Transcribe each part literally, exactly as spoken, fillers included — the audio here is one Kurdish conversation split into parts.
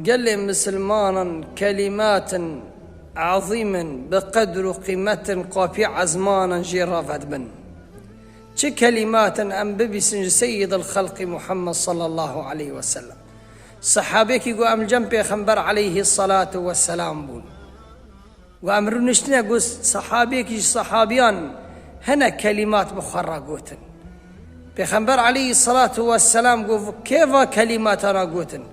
Gelê misilmanan kelîmatin ezîmin bi qedr û qîmetin qapî ezmanan jê re vedibin. Çi kelîmatin em bibîsin ji Seyyidil Xelqî Muhammed sallallahu aleyhi ve sellem. Sehabekî got em cem Pêxember aleyhi salatu ve selam bûn. Got em rûniştine got sehabekî ji sehabiyan hene kelîmat bi xwe re gotin. Pêxember aleyhi salatu ve selam got kê va kelîmatana gotin?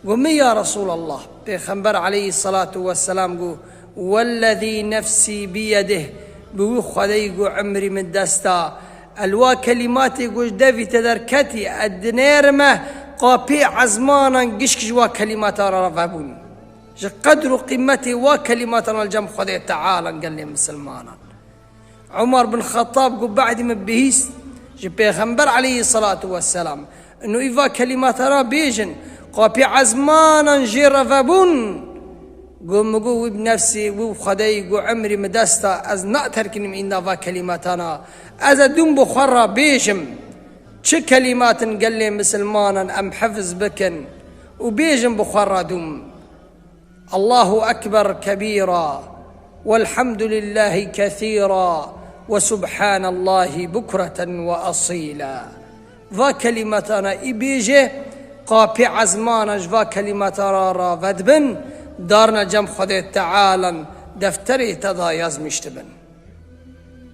Got min ya Resulallah. Pêxember aleyhi salatu ve selam got wellezî nefsî biyedih, bi wî Xwedeyî got emrî min desta, el wa kelîmatê got ji devî te derketî, ez dinêrime qapî ezmanan gişk ji wa kelîmatan re vebûn. Ji qedr û qîmetê wa kelîmatan li cem Xwedê Teala gelê misilmanan. Umar bin Xettab got, "Badî min bihîst ji Pêxember aleyhi salatu ve selam, ino î va kelîmatana bêjin, qapî ezmanan jê re vebûn." Got, "Min got wî bi nefsî, wî bi Xwedeyî got emrî min desta, ez naterkînim înda va kelîmatana, ez ê dûm bi xwe re bêjim." Çi kelîmatin gelê misilmanan em hifz bikin û bêjin bi xwe re dûm. Allahu Ekber kebîra, welhamdulillahî kethîra, ve subhanallahi bukreten ve asîla. Va kelîmetana î bêje, qapî ezmana ji va kelîmetana re vedibin, darna cem Xwedê Tealan defterê te de yazmîş dibin.